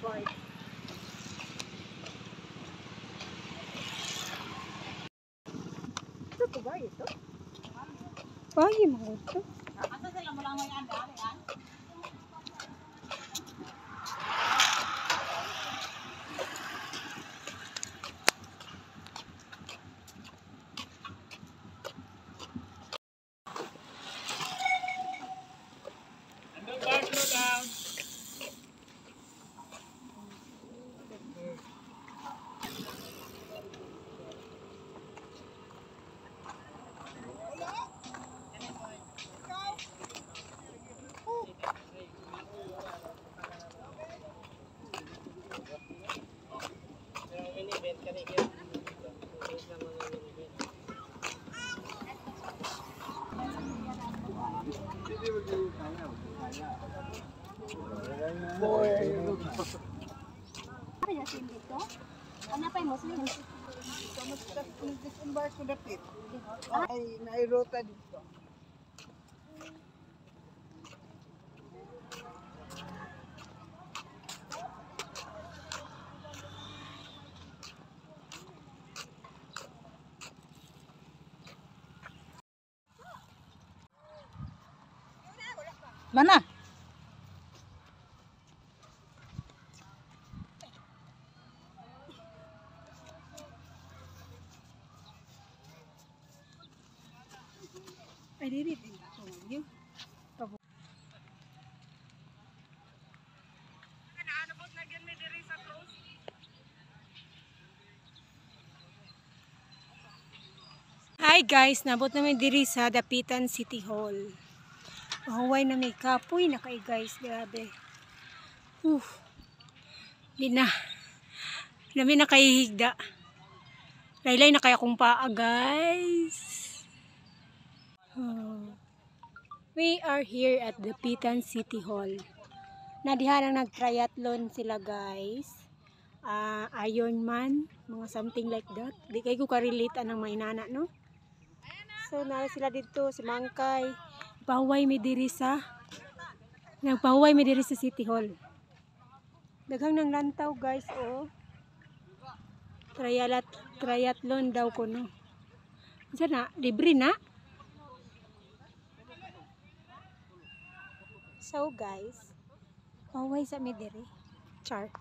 Boulevard. Ito ba ito? Pagi mga ito. Ano pa yung Muslim? Disembark ko dapit. Ay, nairota dito. Mana? Ay, dili din ako. Yun. Hi guys, nabot namin diri sa Dapitan City Hall. Mahuway na may kapoy na kay guys, grabe. Uf. Di na. Lami na kay higda. Laylay na kaya akong paa, guys. Oh. We are here at Dapitan City Hall. Nadiha lang nag-triathlon sila guys. Ah, Iron Man, mga something like that. Di kay ko ka-relate anang mga inana, no? So, nara sila dito, si Mangkay. Pahuway mi diri sa Nagpahuway mi diri sa City Hall. Daghang nang lantaw guys, oh. Triathlon daw kuno. Unsa na? Libre na? So guys, pahuway sa mi diri. Char.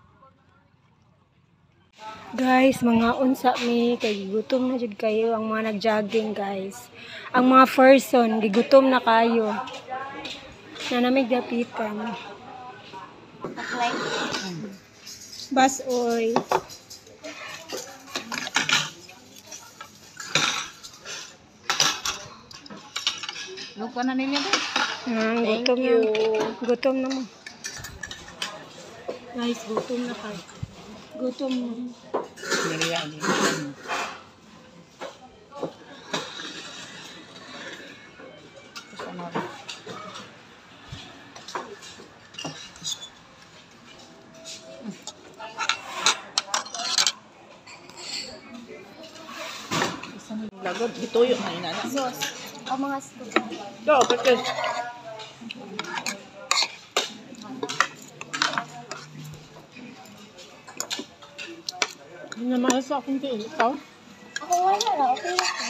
Guys, mga unsa mi kay gigutom na jud kayo ang mga nag-jogging guys. Ang mga person gigutom na kayo. Nanamig dapitan. Bas oy. Lupa na ninyo ba? Ah, gutom na. Gutom na mo. Guys, gutom na kayo. Gutom na. Niliya ni. Lagod, gituyo na inana. Zos. O mga student. Go, pagkas. Hindi na maayos akong tiil. Ikaw? Ako wala lang. Okay lang ko.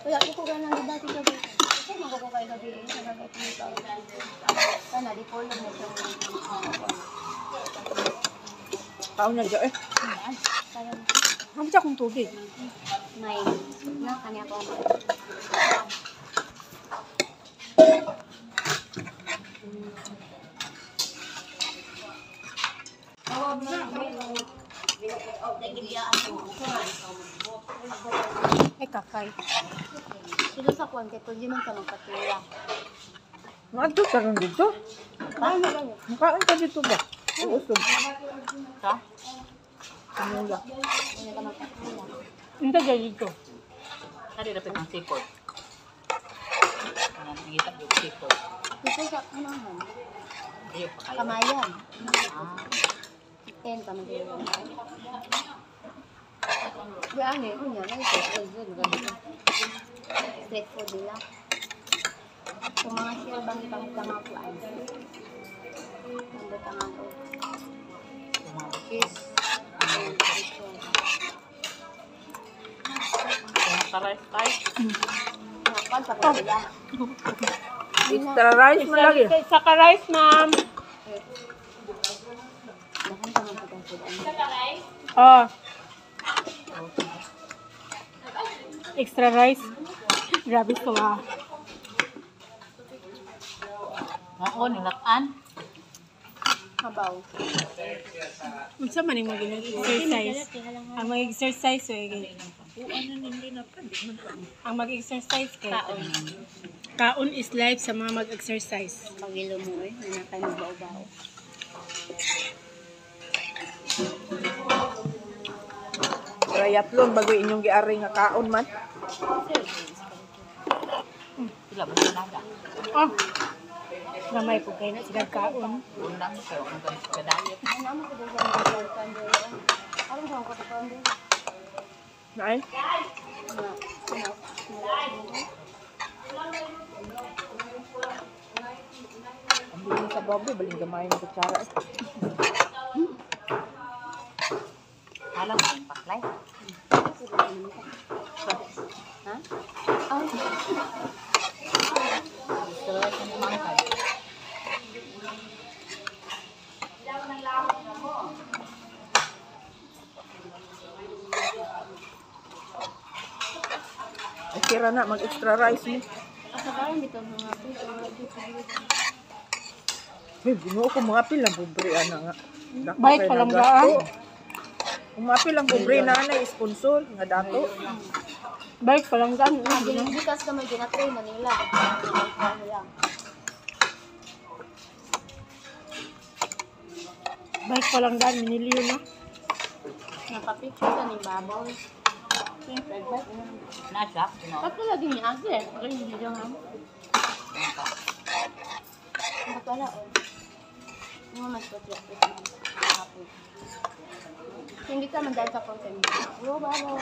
Wala ko ganang dati gabi. Kasi magugo kayo gabi. Sa gabi ito. Sana, di po lang na siya. Kaon na dyan eh. Parang Hamit akong tubig. may na kanya ko. Ay, kakay. Sino sa kuwan kay pwede man ka magpatula. Maadto ka ron dito? Paano ganyan? Makaon ka dito ba? Usog. Ha? Ano ba? Pwede ka magpatula. Hindi ka dito. Kari dapat ang seafood. Ano, nangita yung seafood. Dito sa ano man? Ayaw pa kayo. Kamayan. Chicken pa man dito. Di ano yun unya na ito. Street food nila. Kung mga shell bang ibang mga kuan. Ang butangan ko. Mga cheese. Mga rice. Mga pa pala. Extra rice man lagi. Isa ka rice, ma'am. Dahan pa man pagkang sudan. Oh. Extra rice. Grabe ko ah. Oo, nilakan. Kabaw. Unsa man yung mag-exercise? Ang mag-exercise eh. Ang mag-exercise kay kaon. Kaon is life sa mga mag-exercise. Pagilo mo eh. Nanakay mo bao-bao. Triathlon bago inyong giari nga kaon man. Sila ba naga? Oh. Gamay po kayo na sila kaon. Unang pero ang ganit ka diet. Ano mo ko sa mga kando? Aron sa ko kando. Nay. Ang bilin sa baboy, baling gamay ng kutsara. Alam mo yung paklay. Ha? Ah, Gusto lang yung mangkay. Ay, kira na, mag-extra rice mo. asa karon bitaw mga pito. Ay, ginoo ko mga pil ang pobre ana nga. Dako Bike kay pa lang nagasto. daan. Umapil ang pobre na na sponsor nga dato. Bike pa lang daan. Ah, gikas ka may ginatry Manila. Manila. Bike pa lang daan, minilyo na. Nakapicture ka ni Babaw. Siyempre, bike na. Na siya. Ginoo. Ba't lagi ni Ate? Ay, hindi lang ha. Ba't wala oh. Ano mas patya? Hindi ka man dahil sa content. Oh, Babaw.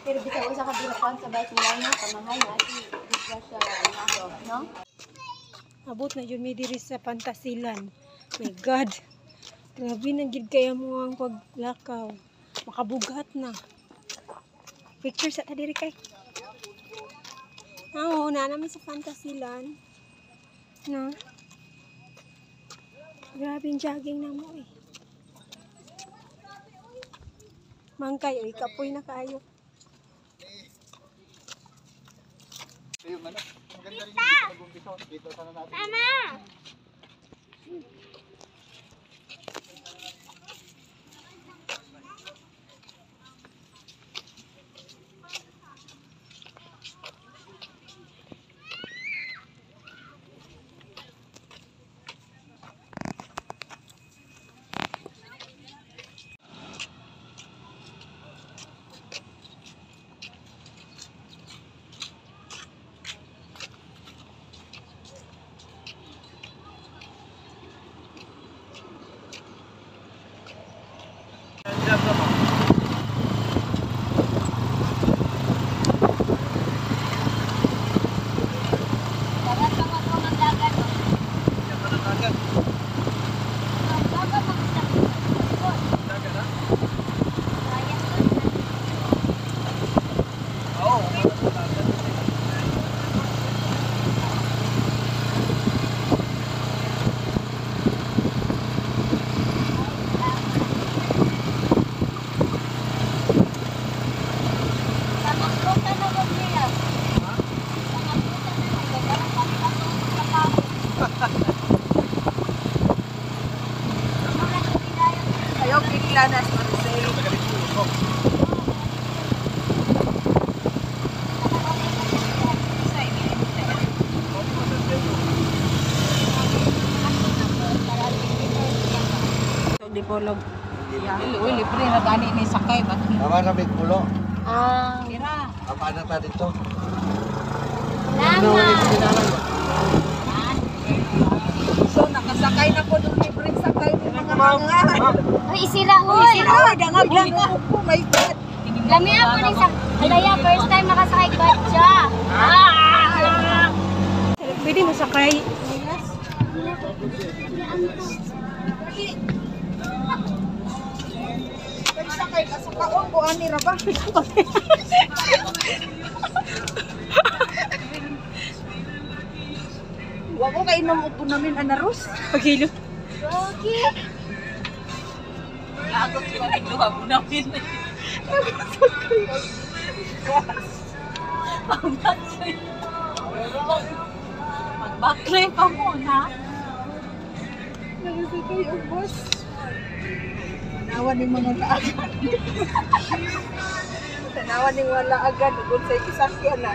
Pero bitaw sa kabila sa bike nila no, kamahal na si di ba siya nato, no? Abot na yun mi diri sa Pantasilan. My God. Grabe na gid kaya mo ang paglakaw. Makabugat na. Picture sa ta diri kay. Oo, na namin sa Pantasilan. Na. Grabe yung jogging na mo eh. Mangkay, oy, kapoy na kayo. Ayaw bigla na Marcel. Dipolog. Uy, libre na gani ni sakay. Ba't Tama na may kulo. Ah, Kira. Apa na ta dito? Tama. So nakasakay na ko ng libreng sakay ng mga mga. Ay, isira hoy. Ay, dangag lang ko. Oh my God. Lamia po ni sa Alaya, first time nakasakay batya. Ah! Pwede mo sakay. Sakay ka sa kaon ko ani ra ba? Wa ko kainom og punamin anaros. Paghilo. Okay. Lagot ko ni duha namin. Magbaklay pa mo na. Nakasakay og bus. Tanawan ning mga laagan. Tanawan ning wala agan ug unsay gisakyan na.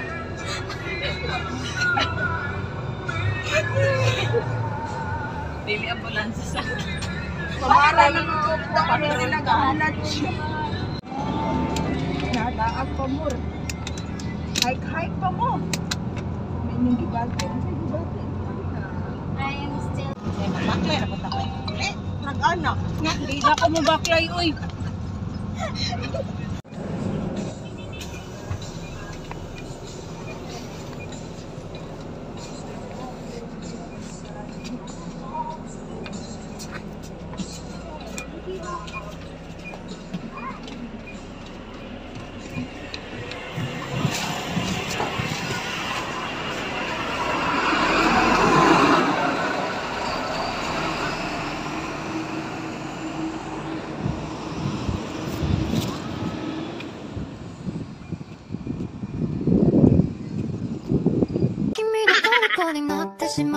Dili ambulansya sa Pamara lang ko kami sila gahanad. Nadaag pa mo. Hike hike pa mo. May inyong gibate. Unsay gibate? I am still Magbaklay na punta ko. Nag-anak. Nga, di na ako mo baklay, uy. 君の虜になってしま